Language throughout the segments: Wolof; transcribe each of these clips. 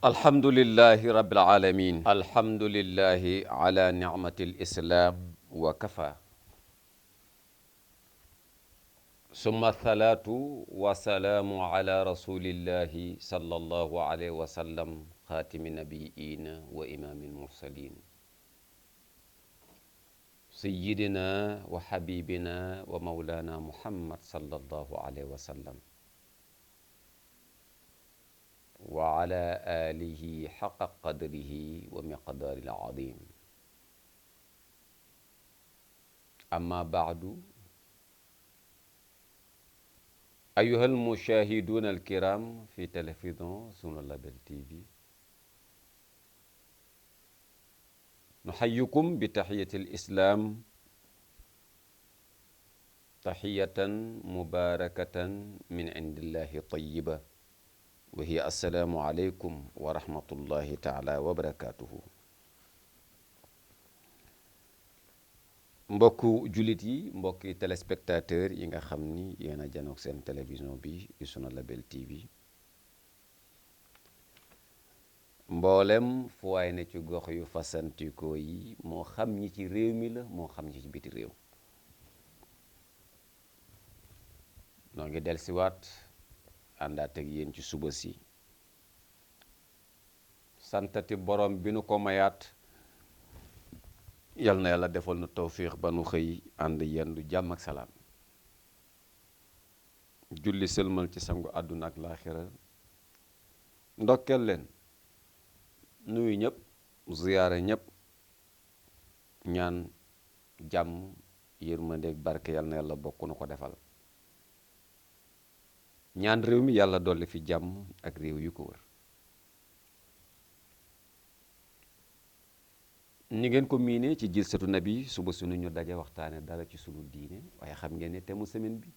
alhamdulillahi rabbil alamin alhamdulillahi ala ni'matil islam wa kafa summa salatu wa salaamu ala rasulillahi sallallahu alayhi wa sallam xaatimi nabiyina wa imamil mursalin sayyidina wa habibina wa maulana muhammad sallallahu alayhi wa sallam wa ala alihi xaqa qadrihi wa miqdaaril aziim amma baadu ayyuhal mushaahiduuna alkiram fi télévision Sunu Label TV nuxayyukum bi taxiyatil islaam taxiyatan mubaarakatan min indillahi tayyiba wa hiya assalaamu aleykum wa rahmatullahi taala wa barakaatuhu. mbokku jullit yi mbokki téléspectateur yi nga xam ni yéen a janoog seen télévision bi di Sunu Label TV mboolem fu waay ne ci gox yu fasantikoo yi moo xam ñi ci réew mi la moo xam ñi ci biti réew noo ngi dellusiwaat àndaat ak yéen ci suba si santati borom bi nu ko mayaat yal na yàlla defal nu tawfiix ba nu xëy ànd yendu jàmm ak salaam julli sëlmal ci sangu àdduna ak laaxira ndokkeel leen nuyu ñëpp ziyaare ñëpp ñaan jàmm yërmandeeg barke yal na yàlla bokk nu ko defal ñaan réew mi yàlla dolli fi jàmm ak réew yu ko wër ni ngeen ko miine ci jilsatu nabi suba sunu ñu daje waxtaane dara ci sunu diine waaye xam ngeen ne thème semaine bi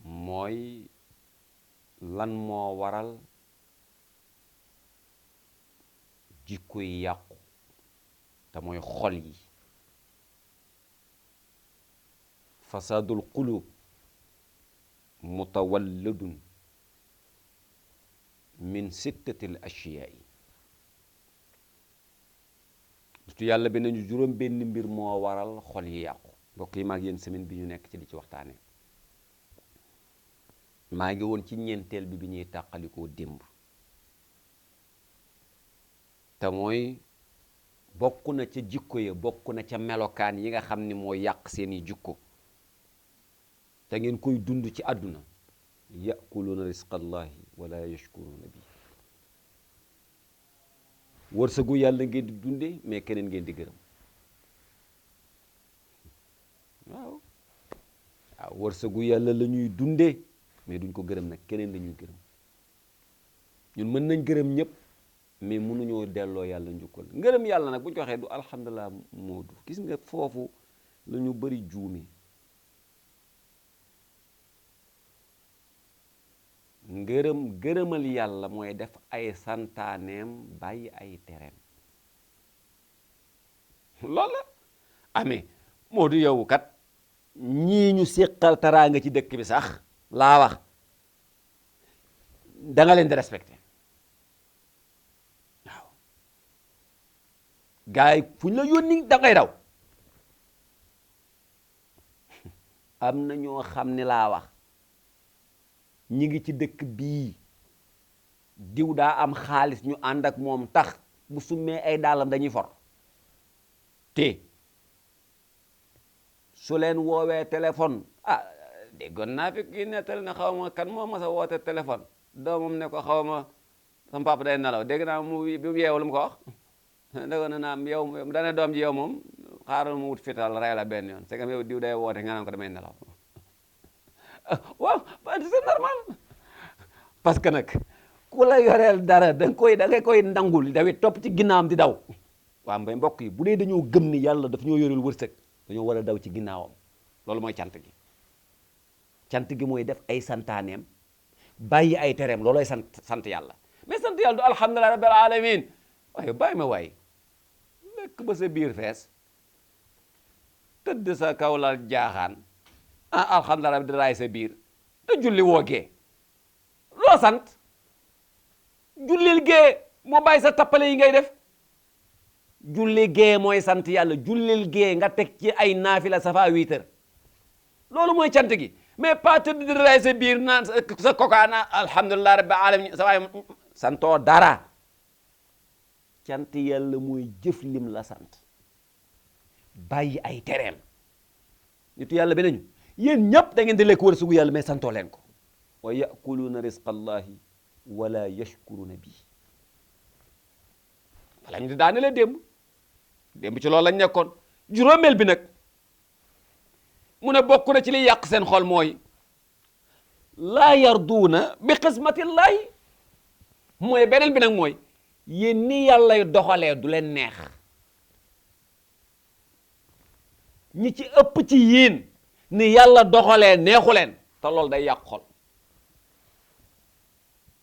mooy lan moo waral jikko yi yàqu te mooy xol yi fasadul qulub mutawalladun min sittatil ashiyaa yi surtout yàlla bi nañu juróom benn mbir moo waral xol yi yàqu mbokk yi maa ngi yéen semaine bi ñu nekk ci di ci waxtaane maa ngi woon ci ñeenteel bi ñuy tàqalikoo démb te mooy bokk na ca jikko ya bokk na ca melokaan yi nga xam ni moo yàq seeni jikko te ngeen koy dund ci àdduna yakuluuna risqallahi wala yashkuruuna bi wërsëgu yàlla ngeen di dunde mais keneen ngeen di gërëm waaw wërsëgu yàlla la ñuy dunde mais duñ ko gërëm nag keneen la ñuy gërëm ñun mën nañ gërëm ñëpp mais mënuñoo delloo yàlla njukkal ngërëm yàlla nag bu ñu ko waxee du alhamdulilah moodu gis nga foofu la ñu bëri juume gërëmal yàlla mooy def ay santaaneem bàyyi ay tereem loolu la amee moo du yow kat ñii ñu séqal taraanga ci dëkk bi sax laa wax da nga leen di respecté waaw gars yi fu ñu la yónni da ngay daw am na ñoo xam ne laa wax ñi ngi ci dëkk bii diw daa am xaalis ñu ànd ak moom tax bu summee ay daalam dañuy for te su leen woowee téléphone déggoon naa fi kii nettali na xaw ma kan moo mas a woote téléphone doomam ne ko xaw ma sama papa day nelaw dégg naa mu bi mu yeewu lu mu ko wax déggoon na naam yow dane doom ji yow moom xaaral mu wut fital rey la benn yoon c'est que yow diw day woote nga naan ko damay nelaw waaw c'est normal parce que nag ku la yoreel dara da nga koy ndangul dawit topp ci ginnaawam di daw waaw mbay mbokk yi bu dee dañoo gëm ni yàlla daf ñoo yoreel wërsëg dañoo war a daw ci ginnaawam loolu mooy cant gi cant gi mooy def ay santaaneem bàyyi ay tereem loolooy sant yàlla mais sant yàlla du alhamdulilah rabbil alamin waaye bàyyi ma waay lekk ba sa biir fees tëdd sa kaw la jaaxaan alhamdulilah di raay sa biir te julli woogee loo sant jullil gee moo bàyyi sa tappale yi ngay def julli gee mooy sant yàlla jullil gee nga teg ci ay naafila safa 8 heures loolu mooy cant gi mais pas tëdd di ray sa biir naan sa kokaana alhamdulilah rabbil alamin sa waay santoo dara cant yàlla mooy jëf lim la sant bàyyi ay tereem nitu yàlla benañu yéen ñëpp da ngeen di lekk wërsëgu yàlla mais santoo leen ko wa yakuluuna risqa allahi wala yashkuruna bi wala ñu di daane la démb ci loolu lañ nekkoon juróomeel bi nag mu ne bokk na ci li yàq seen xol mooy laa yarduuna bi xismatillahi mooy beneen bi nag mooy yéen ni yàllay doxalee du leen neex ñi ci ëpp ci yéen ni yàlla doxalee neexu leen te loolu day yàq xol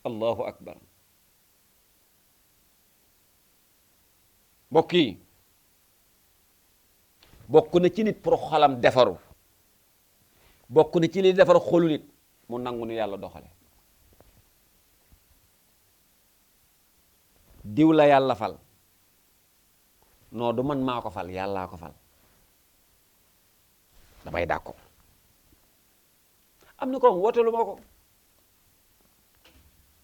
allahu akbar mbokk yi bokk na ci nit pour xolam defaru bokk na ci li defar xolu nit mu nangu ni yàlla doxale diw la yàlla fal non du man maa ko fal yàllaa ko fal damay d'accord am na ko wooteelu ma ko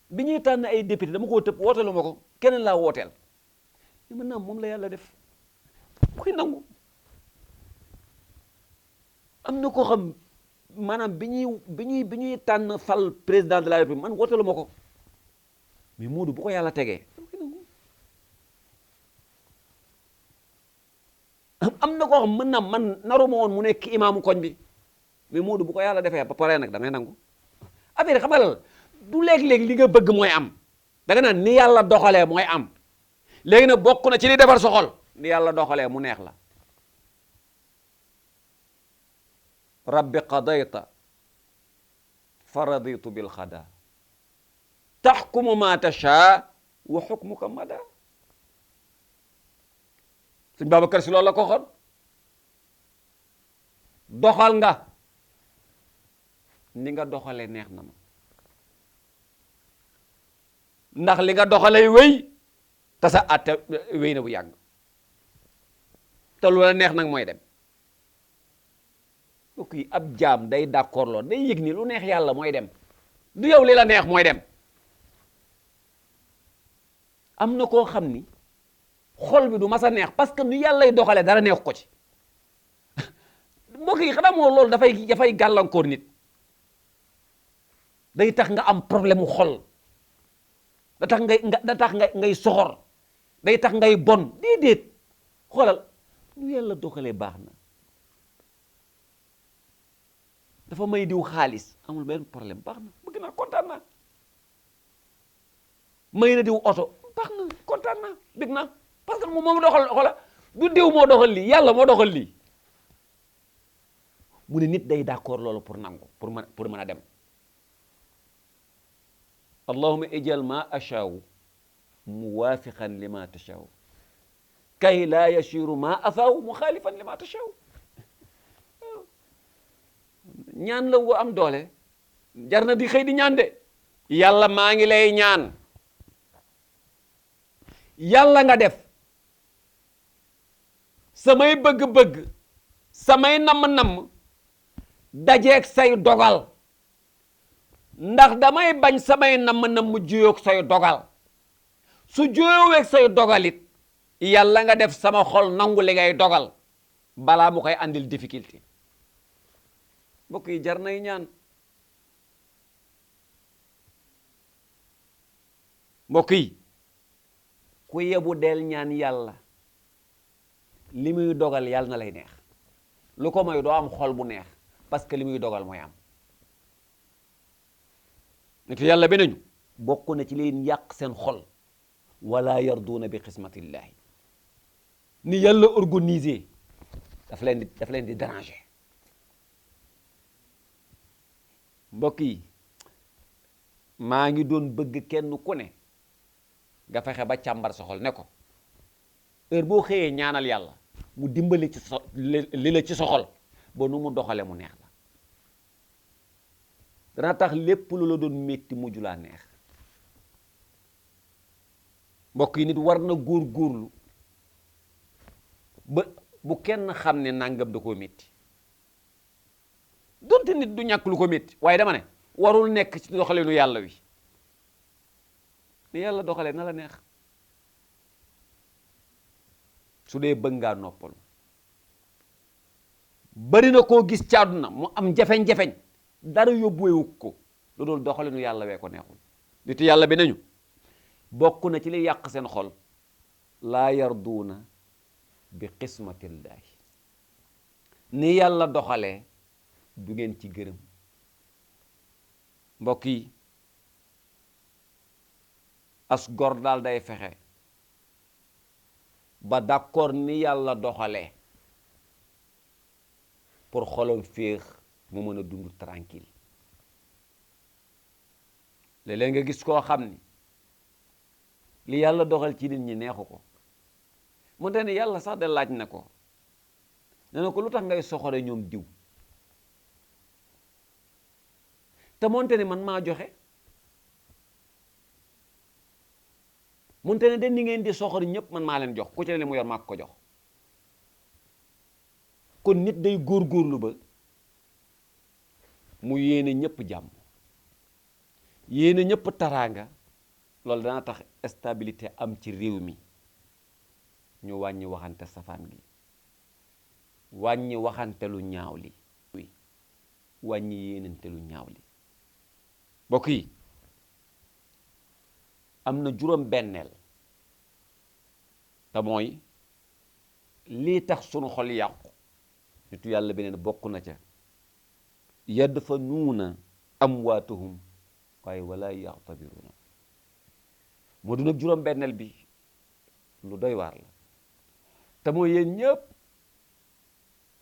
bi ñuy tànn ay député dama koo tëb wooteelu ma ko keneen laa wooteel ni mën naa moom la yàlla def koy nangu am na koo xam maanaam bi ñuy tànn fal président de la république man wooteelu ma ko mais Moodu bu ko yàlla tegee am na koo xam mën na man naruma woon mu nekk imaamu koñ bi mais Moodu bu ko yàlla defee ba pare nag damay nangu affaire xam nga la du léeg-léeg li nga bëgg mooy am da nga naan ni yàlla doxalee mooy am léegi nag bokk na ci li defar sa xol ni yàlla doxalee mu neex la rabbi qadayta fa raditu bil xada taxkumu ma tasha wa xukmuka mada Sëñ Babacar Si loolu la ko waxoon doxal nga ni nga doxalee neex na ma ndax li nga doxalee wéy te sa atte wéy na bu yàgg te lu la neex nag mooy dem kii ab jaam day d'accord lool day yëg ni lu neex yàlla mooy dem du yow li la neex mooy dem am na koo xam ni xol bi du mas a neex parce que nu yàllay doxalee dara neex ko ci mbokk yi xanaa moo loolu dafay gàllankoor nit day tax nga am problème mu xol da tax ngay soxor day tax ngay bon déedéet xoolal nu yàlla doxalee baax na dafa may diw xaalis amul benn problème baax na bëgg naa kontaan naa may na diw oto baax na kontaan naa bëgg naa parce que moom doxal xoola du diw moo doxal lii yàlla moo doxal lii mu ne nit day d'accord loolu pour nangu pour mën a dem allahumma ijal ma ashaaw muwaafiqan lima tashaaw kay laa yashiru ma afaaw muxaalifan lima tashaaw ñaan la wu am doole jar na di xëy di ñaan de yàlla maa ngi lay ñaan yàlla nga def samay bëgg-bëgg samay namm-namm dajeeg say dogal ndax damay bañ samay namm-namm juyoog say dogal su juyoweeg say dogalit yàlla nga def sama xol nangu li ngay dogal balaa mu koy andil difficulté mbokk yi jar nay ñaan mbokk yi ku yebu del ñaan yàlla li muy dogal yàlla na lay neex lu ko may doo am xol bu neex parce que li muy dogal mooy am nit yàlla be nañu bokk na ci leen yàq seen xol wala yarduuna bi xismatillahi ni yàlla organisé daf leen di déranger mbokk yi maa ngi doon bëgg kenn ku ne nga fexe ba càmbar sa xol ne ko heure boo xëyee ñaanal yàlla mu dimbali ci li la ci sa xol ba nu mu doxale mu neex la dana tax lépp lu la doon métti mujj laa neex. mbokk yi nit war na góorgóorlu ba bu kenn xam ne nangam da koo métti donte nit du ñàkk lu ko métti waaye dama ne warul nekk ci doxalinu yàlla wi ni yàlla doxalee na la neex su dee bëgg ngaa noppalu. bari na koo gis ci àdduna mu am jafeñ-jafeñ dara yóbbuwewu ko lu dul doxalinu yàlla wee ko neexul. nit yàlla bi nañu bokk na ci li yàq seen xol laa yarduuna bi qismatillahi ni yàlla doxalee du ngeen ci gërëm. mbokk yi as gor daal day fexe ba d'accord ni yàlla doxalee pour xolam féex mu mën a dund tranquille. léeg-léeg nga gis koo xam ni li yàlla doxal ci nit ñi neexu ko mu te ne yàlla sax de laaj na ko ne na ko lu tax ngay soxore ñoom diw te moonte ne man maa joxe moonte ne de ni ngeen di soxor ñëpp man maa leen jox ku ci ne li mu yor maa ko jox. kon nit day góorgóorlu ba mu yéene ñëpp jàmm yéene ñëpp taraanga loolu dana tax stabilité am ci réew mi ñu wàññi waxante safaan gi wàññi waxante lu ñaaw li wàññi yéenante lu ñaaw li. mbokk yi am na juróom benneel te mooy lii tax sunu xol yàqu nitu yàlla beneen bokk na ca yadfanuuna amwaatuhum waaye wala yaxtabiruuna moo du nag juróom benneel bi lu doy waar la te mooy yéen ñëpp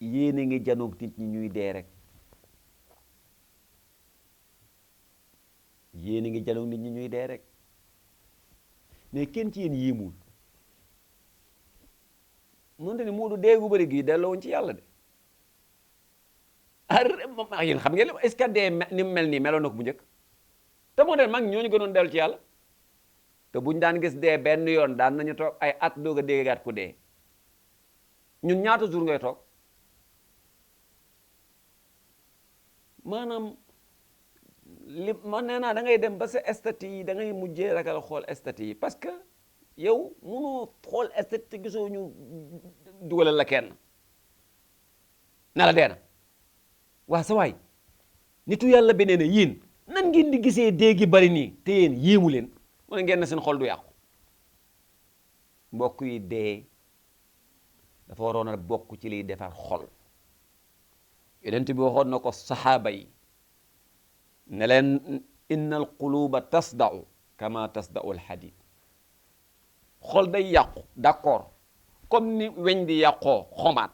yéen a ngi janoog nit ñi ñuy dee rek yéen a ngi janoog nit ñi ñuy dee rek mais kenn ci yéen yéemul noonu ne moo du dee gu bëri gii delloo woon ci yàlla de ah yéen xam ngeen est-ce que dee ni mu mel nii meloon na ko bu njëkk te moo de mag ñooñu gënoon dellu ci yàlla te buñ daan gis dee benn yoon daan nañu toog ay at doog a déggaat ku dee ñun ñaata jour ngay toog maanaam li ma nee naa da ngay dem ba sa statut yi da ngay mujjee ragal xool statut yi parce que yow munoo xool statut gisoo ñu dugalal la kenn na la dee na waa sa waay nitu yàlla beneen ne yéen nan ngeen di gisee dee gi bari nii te yéen yéemu leen mu ne ngeen na seen xol du yàqu. mbokk yi dee dafa waroon a bokk ci liy defar xol yonent bi waxoon na ko saxaaba yi ne leen inna al quluba tasda'u kama tasda'u al hadid xol day yàqu d'accord comme ni weñ di yàqoo xomaat.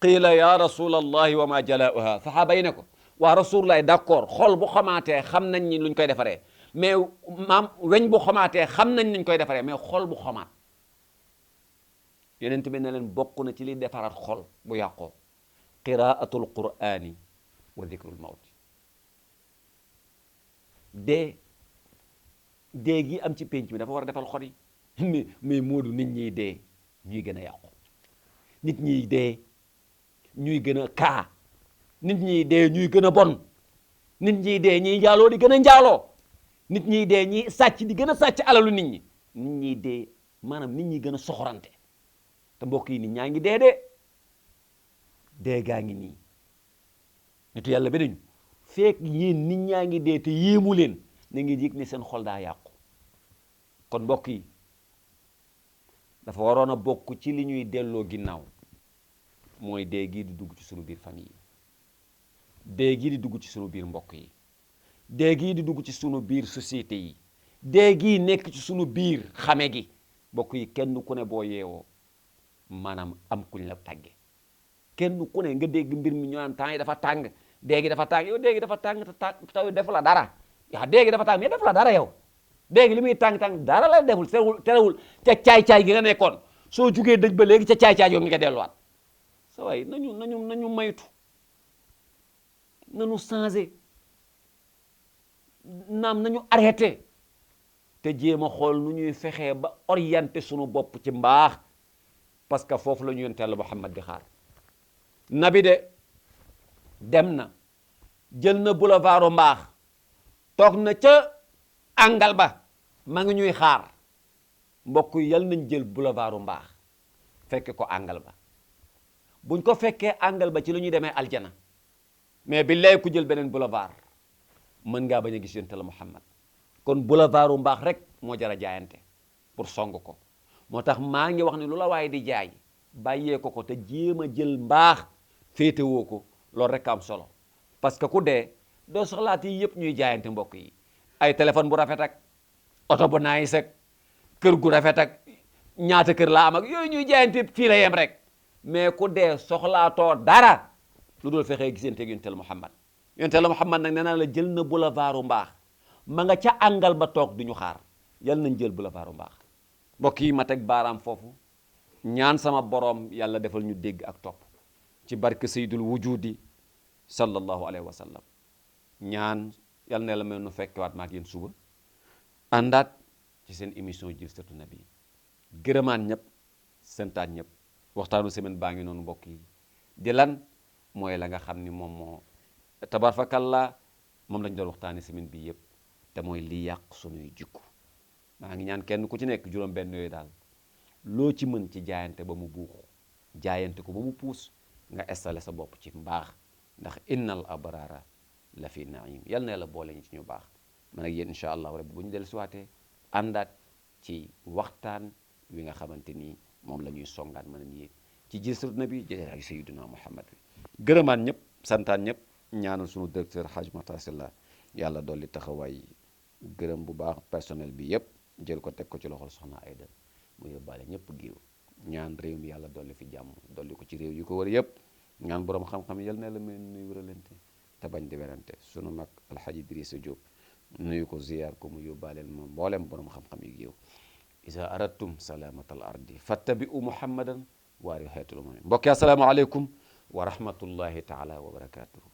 qiila ya rasulallahi wa ma jala'uha saxaaba yi ne ko waa rasulullahi d'accord xol bu xamaatee xam nañ ni luñ koy defaree mais maam weñ bu xamaatee xam nañ nuñ koy defaree mais xol bu xamaat yonent bi ne leen bokk na ci li defaraat xol bu yàqoo qiraatul qur'ani wa dhikrul mawt dee gi am ci pénc bi dafa war a defal xol yi mais moodu nit ñiy dee ñuy gën a yàqu nit ñiy dee ñuy gën a kaa nit ñiy dee ñuy gën a bon nit ñiy dee ñiy njaaloo di gën a njaaloo nit ñiy dee ñiy sàcc di gën a sàcc alalu nit ñi nit ñiy dee maanaam nit ñi gën a soxorante te mbokk yi nit ñaa ngi dee dee gaa ngi nii nitu yàlla benañu fekk yéen nit ñaa ngi dee te yéemu leen na ngi yëg ne seen xol daa yàqu kon mbokk yi dafa waroon a bokk ci li ñuy delloo ginnaaw mooy dee gii di dugg ci sunu biir famille yi dee gii di dugg ci sunu biir mbokk yi dee gii di dugg ci sunu biir société yi dee gii nekk ci sunu biir xame gi mbokk yi kenn ku ne boo yeewoo maanaam am kuñ la tàgge kenn ku ne nga dégg mbir mi ñu naan temps yi dafa tàng dee gi dafa tàng yow dee gi dafa tàng te taw def la dara yaa dee gi dafa tàng mais def la dara yow dee gi li muy tàng-tàng dara la deful terewul ca caay-caay gi nga nekkoon soo jugee dëj ba léegi ca caay-caay yow mi nga delluwaat sa waay nañu maytu nañu changé naam nañu arrêté te jéem a xool nu ñuy fexee ba orienté sunu bopp ci mbaax parce que foofu la ñu yonent Yàlla Muhammad di xaar nabi de dem na jël na boulevard mbaax toog na ca àngal ba ma ngi ñuy xaar mbokk yi yal nañ jël boulevard mbaax fekke ko àngal ba buñ ko fekkee àngal ba ci la ñuy demee aljana mais bi lay ku jël beneen boulevard mën ngaa bañ a gis yonent la Muhammad kon boulevard mbaax rek moo jar a jaayante pour song ko moo tax maa ngi wax ne lu la waaye di jaay bàyyee ko te jéem a jël mbaax féetewoo ko loolu rek am solo parce que ku dee doo soxlaati yëpp ñuy jaayante mbokk yi ay téléphone bu rafet ak oto bu nice ak kër gu rafet ak ñaata kër laa am ak yooyu ñuy jaayante fii la yem rek mais ku dee soxlaatoo dara lu dul fexee gisante ak yonent Muhammad yonent Muhammad nag nee naa la jël na boulevard mbaax ma nga ca àngal ba toog du ñu xaar yal nañ jël boulevard mbaax mbokk yi ma teg baaraam foofu ñaan sama boroom yàlla defal ñu dégg ak topp ci barke sayyidul wujudi sallallahu alayhi wa sallam ñaan yal na la mel nu fekkewaat maak yéen suba àndaat ci seen émission Jilsatu Nabi gërëmaan ñëpp santaat ñëpp waxtaanu semaine baa ngi noonu mbokk yi di lan mooy la nga xam ni moom moo tabarakallaa moom lañ doon waxtaane semaine bi yëpp te mooy li yàq sunuy jikko maa ngi ñaan kenn ku ci nekk juróom benn yooyu daal loo ci mën ci jaayante ba mu buux jaayante ko ba mu puus nga installé sa bopp ci mbaax ndax innal abrara la fi naim yal na la boole ñu ci ñu baax man ak yéen incha allahu rabbi bu ñu dellu siwaatee àndaat ci waxtaan wi nga xamante ni moom la ñuy songaat mën a yéen ci Jilsatu Nabi jëlee ak sayyiduna Muhammad bi gërëmaan ñëpp santaan ñëpp ñaanal sunu directeur Hadj Makhtar Sylla yàlla dolli taxawaay gërëm bu baax personnel bi yëpp jël ko teg ko ci loxol soxna Ayda mu yóbbaale ñëpp giiw ñaan réew mi yàlla dolli fi jàmm dolli ko ci réew yu ko wër yëpp ñaan borom xam-xam yal na la mel nuy wëralante te bañ di werante sunu mag alxaji Idrissa Diop nuyu ko ziyaar ko mu yóbbaaleel moom mboolem borom xam-xam yi giiw isa aradtum salamatal ardi fattabi'u muhammadan waari xeetul mu'min mbokk yi assalaamu aleykum wa rahmatullahi taala wa barakatuhu